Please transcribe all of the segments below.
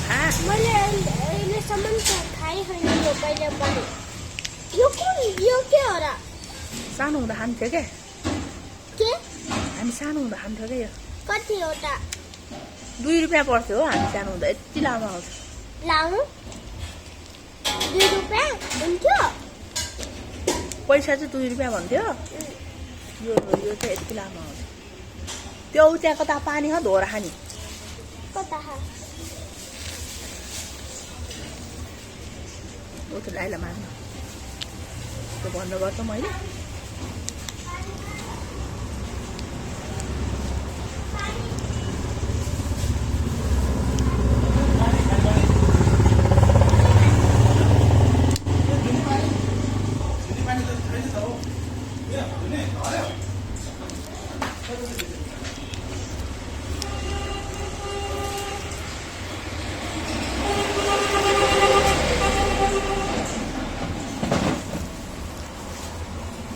मैले अहिलेसम्म खाइ छैन यो कहिले पनि यो के हो र सानो हुँदा खान्थ्यो क्या के हामी सानो हुँदा खान्थ्यो क्या यो कतिवटा 2 रुपियाँ पर्थ्यो हो हामी सानो हुँदा यति लामो आउँछ लामो 2 रुपियाँ हुन्थ्यो पैसा चाहिँ 2 रुपियाँ भन्थ्यो यो चाहिँ यति लामो आउँछ त्यो त्यहाँ कता पानी हो धोएर खाने कता ऊ त लाइला माग्नु त्यो बन्द गर्छ मैले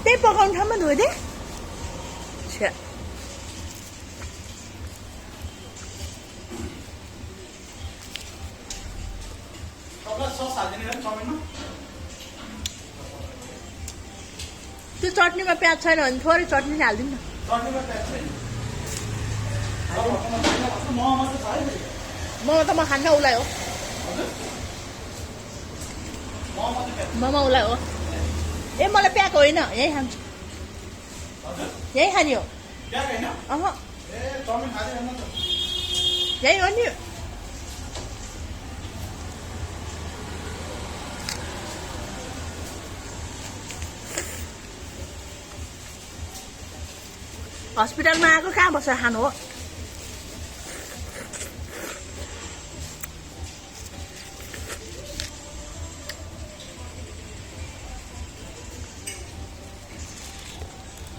त्यही पकाउने ठाउँमा धोइदे छ्या त्यो चटनीमा प्याज छैन भने थोरै चटनी हालिदिउँ न मोमो त म खान्न उसलाई हो मोमो उसलाई हो ए मलाई प्याक होइन यही खान्छु यही खाने हो अह यही हो नि हस्पिटलमा आएको कहाँ बसेर खानु हो